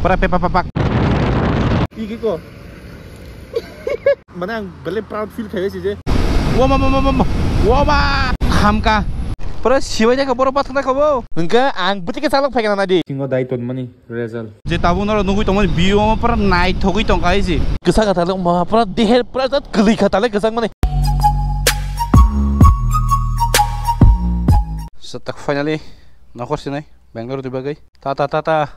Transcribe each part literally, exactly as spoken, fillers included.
Pura pepa papak. Iki ko. Mane ang belai proud feel khai si je. Wama, wama, wama, wama. Hamka. Pura sibai jakha borok pathak na khabo. Hwnkhe ang bwtwi khe chalok phaikha na nadi. Singo dai tonmani result. Je tabuk norok nugui tongmani view omo pura naithogwi tongkha hai se. Kwsa kwthar wngma pura deher pura jat kwlwi kha talai kwchangmani. So tak finally nokhor sinai Bangalore ni bagwi. Ta ta ta ta.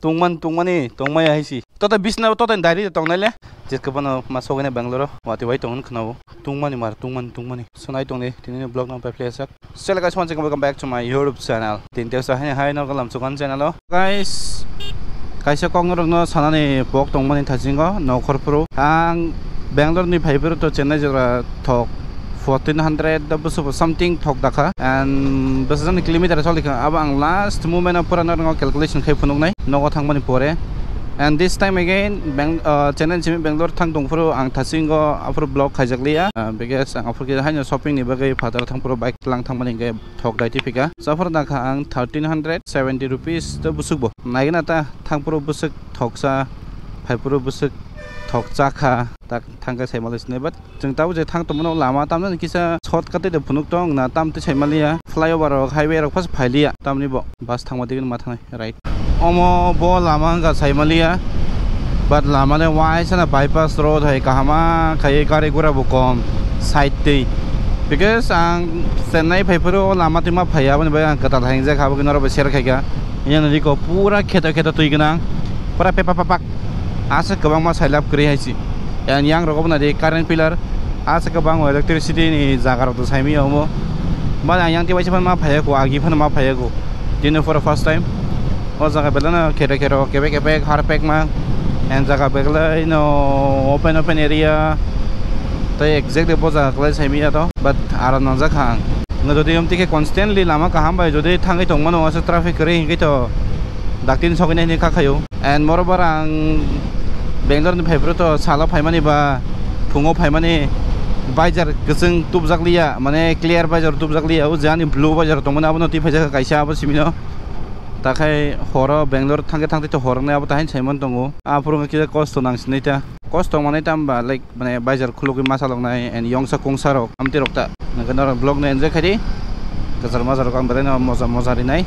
Tungman tungmani tongmaya hai se. Tota bisna tota diary tongnai le. Jeskhe bono ma sogwini Bangalore o watwi bai tongwini khwnao. Tungmani mar, tungmani, tungmani. Sonai tongni tini ni vlog no pai phlai sak. Sela guys, once again welcome back to my YouTube channel. Tini tesa hai hai no galam chukan channel o. Guys, kaisa kok norok no sanani pok tongmani thasingo nokhor phuru. Ang Bangalore ni phai phuru to Chennai jora thok fourteen hundred da busu something thok dakha. And bwsajani kilometer choli kha. Abo ang last moment o pura norok calculation khai phunuknai. Nogo thangmani pore. And this time again, Bang-, uh, Chennai simi Bangalore thang tongphuru ang thasingo aphuru vlog khaijak liya. Uh, because ang aphuru khe haino shopping ni bagwi phataro thangphuru bike lang thangmani hwnkhe thok dai tiphika. So aphuru dakha ang thirteen hundred seventy rupees to bwswk bo. Naigwna ta thangphuru bwswk thoksa, phaiphuru bwswk thokcha kha. Tak thangkhe saimalwi sinai, but chwng tabuk je thang tongmano lama tamjani kisa shortcut tei phunuk tong na tamtwi saimaliya. Flyover rok, highway rok phas phailiya. Tamni bo bus thangma digini ma thangnai. Right. Omo bo lama wngkha saimaliya, but lama le waisa na bypass road hai kahama khai gari gura bo kom side twi, because ang Chennai phai phuru o lama twi ma phaiya, aboni bagwi ang kwtal hai wngjak, abo khe norok bai share khaikha. Yang nadi ko pura kheto kheto twi gwnang, pura pepa papak, aswk kwbangma sailab kwrwi hai se. Yang yang rok obo nadi current pillar, aswk kwbang electricity ni jaga rok to saimanya omo. Ba yang yang twi waisa phano ma phaiya ko, agi phano ma phaiya ko. Tini for the first time. O jaga belai no kheto kheto kebek kebek har pek ma. And jaga belai no open open area. Tai exactly bo jaga kwlai saimanya to. But aram nangjak kha ang. Nga jodi yom tike constantly lama kaham bai jodi thangwi tongmano, asa traffic kwrwi hwnkhe to daktin sogwinai hinwi kha khaio. And moreover ang Bangalore ni phaiphuru to salo phaimani ba phungo phaimani visor kwchwng tubjak liya, mane clear visor tubjak liya, o jani blue visor tongmani abono twi phaijak kaisa abo simino. Takhai horo Bangalore thangkhe thangtwi to hor wngnai abo tahini saimano tongo. Aphuru wngkha kisa kosto nang sinai ta. Kosto manai ta hwnba like mane visor khulugwi masa loknai and yongsa kungsa rok amtwi rok ta. Nokhe norok vlog no enjoy khaidi. Kwchar major rok ang belai no moja moja rinai.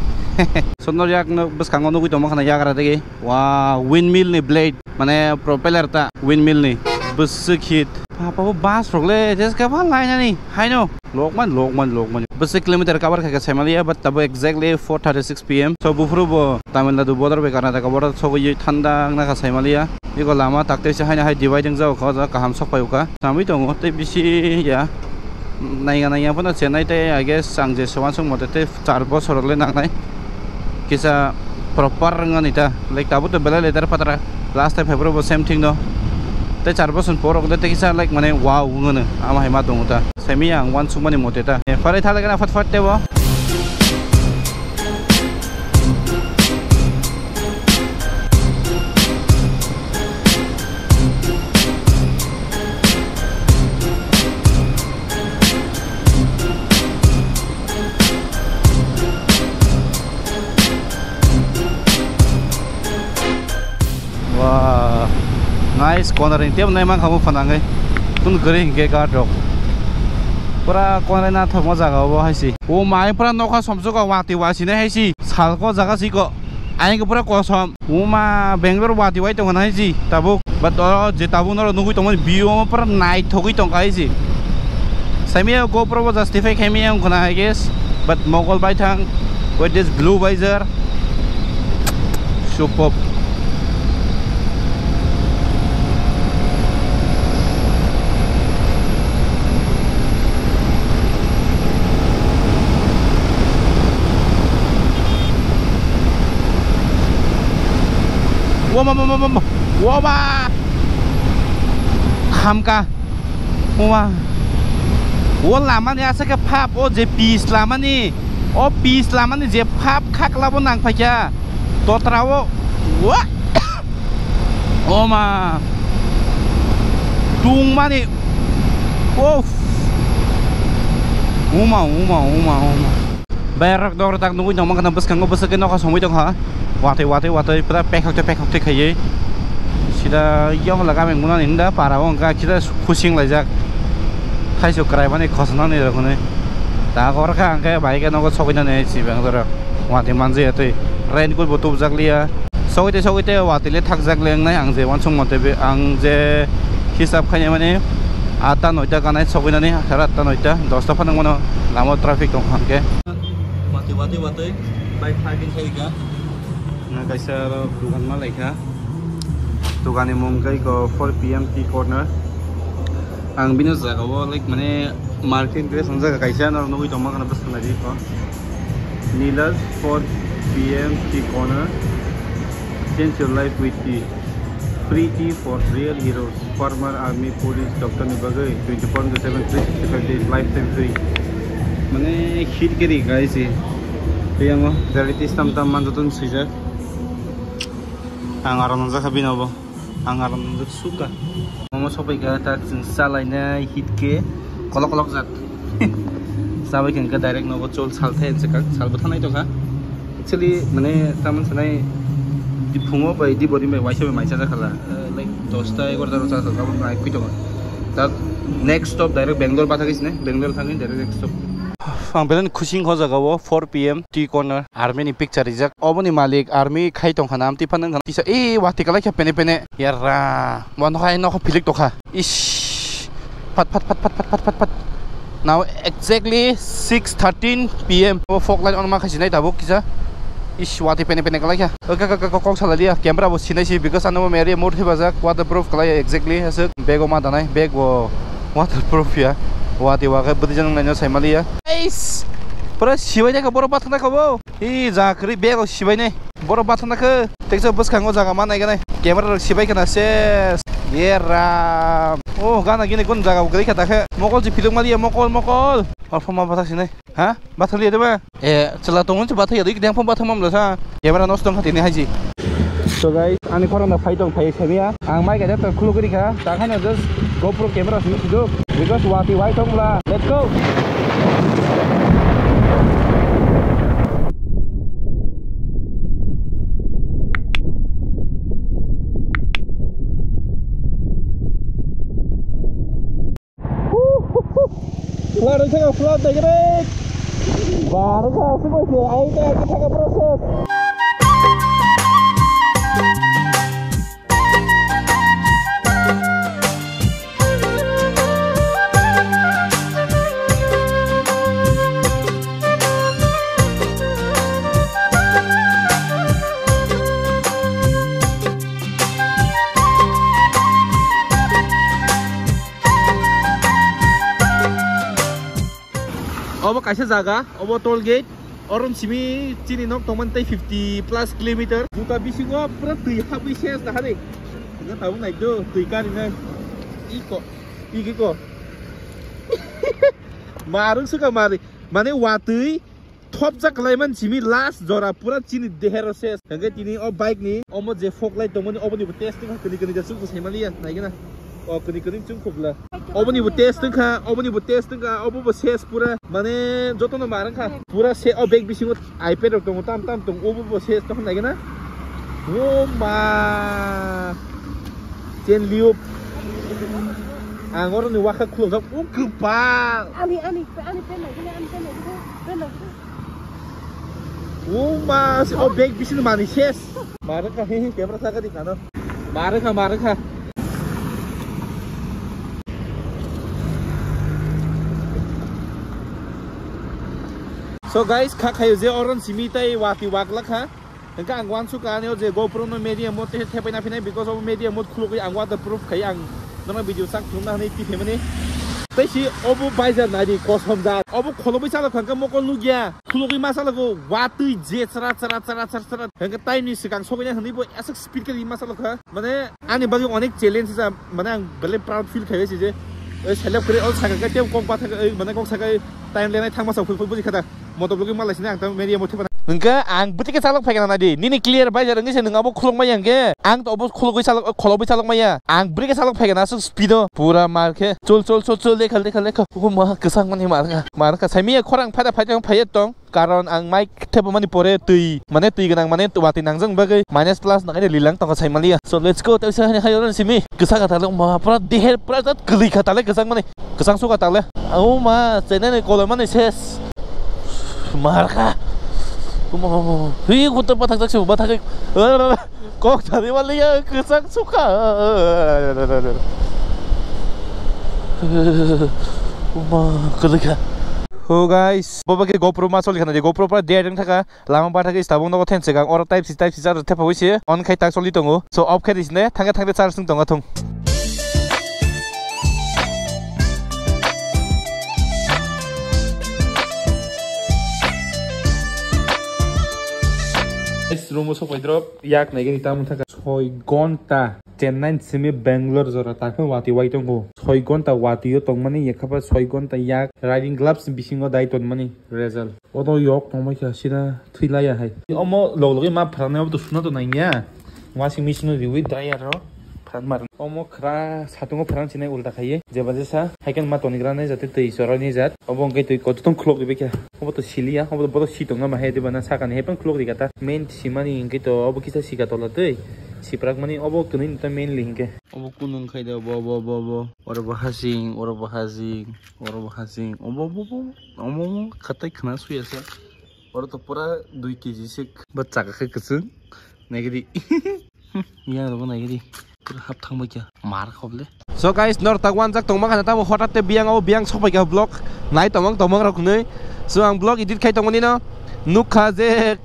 Sundor yak no bwskango nugwi tongma khana yagra digi. Wow, windmill ni blade, mane propeller ta windmill ni. Bwswk hit. Papa bo bus rok le jeska pha lainani. Haino. Lokman, lokman, lokman. Bwswk kilometer cover khaikha saimaliya, but tabo exactly four thirty six P M. So buphuru bo Tamil Nadu border bai Karnataka border sogwi thanda wngna kha saimaliya. Eko lama takteisa haino hai divide wngjak kha, o jaga kaham sok pai o kha. Samwi tongo tei bisi ya. Naiya naiya phano Chennai tei I guess ang je sowan song mote tei char bosor le nangnai. Kisa proper wngani ta. Like tabuk to belai letter patra. Last time February bo same thing no. Tei char bosor por rok tei kisa like mane wow wngano. Ama hai ma tongo ta. Semi ang wan sumani mote ta. Eh, pharai thala gana fat fat tebo. Wah, nice corner ni tebo nai mankha bo phanangwi. Tun gari hingke guard rok. Pura corner nathokma jaga obo hai se. O mai pura nokha somsok o watwi wasinai hai se. Salko jaga siko. Ayang pura kosom. Uma Bangalore watwi wai tongo nai ji tabuk. But oro je tabuk norok nugui tongmani view omo pura naithogwi tongkha hai ji. Saimaya GoPro bo justify khaimaya wngkha na, I guess. But Mogol baithang with this blue visor. Superb. Wama, wama, wama, wama. Hamka. Wama. O lamani asake phap, o je pis lamani. O pis lamani je phap khaklabo nang phaikha. Totra o. Wa. Oma. Tungmani. Of. Uma, uma, uma, uma. Bayar rok dok tak nugui tongma kana bwskango bwswk khe nokha somoi tongkha. Watwi, watwi, watwi, pura pekhok tei pekhok tei khaiwi. Sida yong laga meng muna ninda para o wngkha, kida khusing laijak. Thaisu kwrai mani khosna ni rokni. Ta gor kha angkhe bai khe nogo sogwi nani si bang doro. Watwi manjaya tei. Raincoat bo tubjak liya. Sogwi tei, sogwi tei watwi le thakjak le wngnai ang je wansuk mate be, ang je hisab khainai mani atta noita kanai sogwi nani, sara atta noita, dosta phano mano lama traffic tong kha hwnkhe. Watwi, watwi, watwi, bike parking khai kha. Na kaisa aro dukan ma lai kha. Dukan ni mung kai ko four P M Tea Corner. Ang bini jaga o, like, mane market dress ang jaga kaisa no nugui tong ma khana bwswk nai di ko. Nila's four P M Tea Corner. Change your life with tea. Free tea for real heroes. Former army, police, doctor ni bagwi twenty-four into seven, three sixty-five days, lifetime free. Mane hit kiri guys e. Priyango, variety tam tam manjotun swijak. Ang aram nang jakha bino bo. Ang aram nang jak suka. Momo sopai kha tak chwng salai nai hit ke kolok kolok jak. Sabai khe direct nogo chol sal thai se kak sal bwtha nai tokha. Actually, mane, tamon sanai, di phungo bai, di boring bai, waisa bai mai chajakhala. Eh, like, dosta, egarota ro chajakhala, tabuk nai kui tongo. Tak next stop direct Bangalore bathagwi sini, Bangalore thangwi direct next stop. Ang belai khusing ho jaga o four P M Tea Corner, army ni picture rijak. Oboni malik army khai tongkha nam, tiphano wngkha kisa, eh, wati kalai kha pene pene. Yarra, bo nokha, nokha philik tokha. Ish. Phat, phat, phat. Now exactly six thirteen P M. O fog light on ma khaisi nai tabuk kisa. Ish, wati pene pene kalai kha. O ka, ka, ka, kok salai liya. Camera bo sinai si because ano meri mode thibajak. Waterproof kalai exactly. Aswk bag o ma danai. Bag bo waterproof ya. Wati wa khe bwtwi jang nai no sai maliya. Ish. Pura sibai nai kha borok bathang nai kha bo. Hi, ja kwrwi bag o sibai nai. Borok bathang nakhe. Teksa bwskango jaga ma naiganai. Camera rok sibai khana ses. Ye ram. Oh, gana gini gun jaga kwrwi kha dakhe. Mokol si philuk maliya, mokol, mokol. Orpho ma bathak sinai. Ha? Bathak liya deba? Eh, chwla tongo se bathak ya dei, dengphang bathak mamla sa. Camera nosto wngkha tini haji. So guys, ani khorang da phai tong phai samiya. Ang mai gaida ta khuluk ri kha. Ta khana just GoPro camera simi sujok. Because wati wai tong bla. Let's go. Flood wngkha, flood degre. Bar wngkha, aswk bai se, ai ta, ai ta, process. Obo kaisa jaga, obo toll gate. Orom simi chini nok tongmani tei fifty plus kilometer. Juta bisingo pura twi habwi ses nahari. Hingke tabuk nai do, twi kari nai. Iko, iko. Marung suka mari. Mane watwi thopjak kalaimani simi last jora pura chini dehero ses. Hingke tini o bike ni omo je fog light tongmani oboni bo testing ha kini kini ja chukbo saimaliya naigena. O kini kini chukbo bla. Oboni bo test wngkha, oboni bo test wngkha, obo bo ses pura. Mane jotono mar wngkha. Pura se o bag bisingo iPad rok tongo, tam tam tongo, obo bo ses tong naigena. O ma. Chen liup. Ang oro ni wakha khulok jak, o kwpal. Ani, ani, ani pen naigena, ani pen naigena, pen naigena. O ma, o bag bising mani ses. Mare ka he, camera saka di kano. Mare ka, mare ka. So guys, kha khayo je oron simi tai wati wak lakha. Hingke ang wansuk ani o je GoPro no media mode te thepai na phinai because of media mode khulugwi ang waterproof khai ang nono video sak thumna hwnwi tiphemani. Tei si obo baijar nai di kosom jar. Obo kholobwi chalok hwnkhe mokol nukya. Khulugwi ma chalago watwi je chara chara chara chara chara. Hingke time ni swkang sogwina hwnwi bo aswk speed khe ma chalok kha. Mane ani bagwi onek challenge ja, mane ang belai proud feel khai si je. Oi select kre o saka khe tei kok ba thang oi mane kok saka time lenai thangma sa phul phul buji khata. Moto vlog ma lai sini ang tam media mo thepana. Hwnkhe ang bwtwi khe chalok phaikha nai di. Nini clear bai jar wngwi se nwng abo khuluk maya hwnkhe. Ang to obo khulugwi chalok, kholobwi chalok maya. Ang bwtwi khe chalok phaikha aswk speed o. Pura mar khe. Chol, chol, chol, chol, lekha, lekha, lekha. O ma, kwchang mani mar kha. Mar kha. Saimaya khorang phaida phaida phaiya tong. Karon ang mic thepamani pore twi, mane twi gwnang, mane watwi nangjak bagwi minus plus nangani lilang tongkha saimaliya. So let's go, tei sa hani hayo simi. Kwchang kha tale, ma, pura deher, pura jat kwlwi kha tale kwchang mani. Kwchang sukha tale. O ma, chenani kolomani ses. Mar kha. Kumo, hi kuto bathak jak si, bathak. Kok thani maliya, kwchang sukha. O ma, kwlwi kha. Oh guys, bobo khe GoPro ma choli khana di, GoPro pura dead wng thaka. Lama bathagwi tabuk nogo thensekang, oro type C, type C charger thepagwi se on khai tak choli tongo. So off khai di sine, thangkhe thangkhe charge wng tongo thung. Room o sokpai drop, yak naigini tamo thangkha soi gonta. Chennai simi Bangalore jora takhe watwi wai tongo. Soi gonta watwi o tongmani yekhaba soi gonta yak riding gloves bisingo dai tonmani result. Odo yok tongmai kha sida thwi laiya hai. Omo log logwi ma phrang nai obo to suna to nangya. Washing machine o riwi dryer ro phrang mar. Omo khra satungo phrang sinai ulta khaiye. Jeba jesa hai khe ma tonigra nai jate twi choroi nai jat. Obo hwnkhe twi kototong khulok ribai kha. Obo to siliya, obo to bodo si tongna ma hai diba na sakani hai phang khulok rikha ta. Main simani hwnkhe to obo kisa sika tola twi. Siprak mani obo kwnwi ta mainly hwnkhe. Obo kunung khai de bo, bo, bo, bo. Oro bo hasing, oro bo hasing, oro bo hasing. Obo, bo, bo. Omo, omo, khatai khna suya sa. Oro to pura dui K G se. Ba chaka khe kwchwng. Naigidi. Yang rogo naigidi. Pura hap thang bai kha. Mar khoble. So guys, nor tak wanjak tongma khana tamo hotat te biyang o biyang sopai kha vlog. Nai tomang tomang rok nui. So ang vlog edit khai tongmani no. Nukha je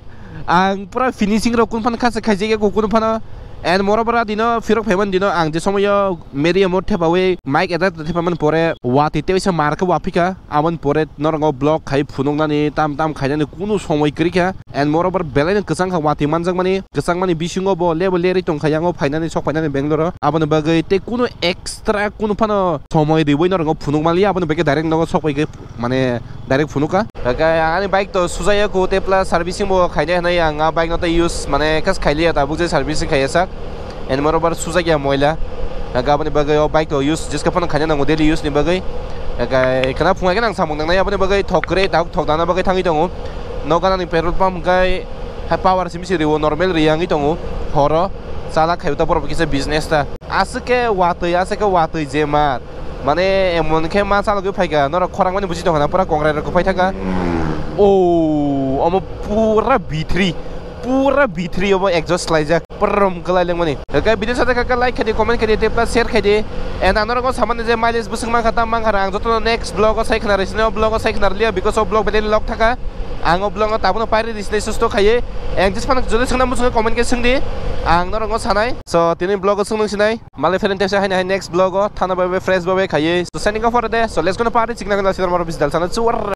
ang pura finishing rok kun phan khasa khaijak ya kun phano. And moreover dino phirok phaiman dino ang je somoyo media mode thepawi mic adapter thepaman pore watwi teisa mar khe waphika. Aboni pore norok o vlog khai phunuknani tam tam khainani kunu somoi kwrwi kha. And moreover belai no kwchang kha watwi manjakmani, kwchangmani bisingo bo lebo lerwi tongkha yango phainani sok phainani Bangalore o. Aboni bagwi tei kunu extra kunu phano somoi riwi norok o phunuk manliya, aboni bagwi direct nogo sok pai khe mane direct phunuk kha. Hwnkhe ani bike to sujaya kho tei plus servicing bo khainai hwnwi ang a bike no tei use mane khas khailiya tabuk je servicing khaiya sak. And moreover sujak ya moila. Hwnkhe aboni bagwi o bike to use jiska phano khaina nango daily use ni bagwi. Hwnkhe khana phungai khe nang samung nangnai aboni bagwi thok kwrwi tabuk thok dana bagwi thangwi tongo. Nok gana ni petrol pump hwnkhe hai power simi se riwo normal ri yangwi tongo. Horo chala khaio ta borok kisa business ta. Aswk khe watwi, aswk khe watwi je mar. Mane emon khe ma chalogwi phaikha, norok khorang mani buji tongkha na, pura kongrai rok phai thangkha. O, omo pura B three, pura B three omo exhaust khlaijak, pura rom kwlai lengmani. Hwnkhe video sajak kha like khaidi, comment khaidi, tei plus share khaidi. And ang norokno samani je mileage bwswk mankha, tam mankha, ang jotono next vlog o sai khna rwsino, vlog o sai khna rwliya, because o vlog belai log thaka. Ang o vlog no tabukno pairi rwsini susto khaiwi. Ang jis phano jodi swngna muchungo comment khe swngdi, ang norokno sanai. So tini vlog o swngno sinai. Malai phereng tepsa haino hai next vlog o thana bai bai fresh bai bai khaiwi. So signing off ore de. So let's go no party chikna gana sidar maro bis dal sana chuwar.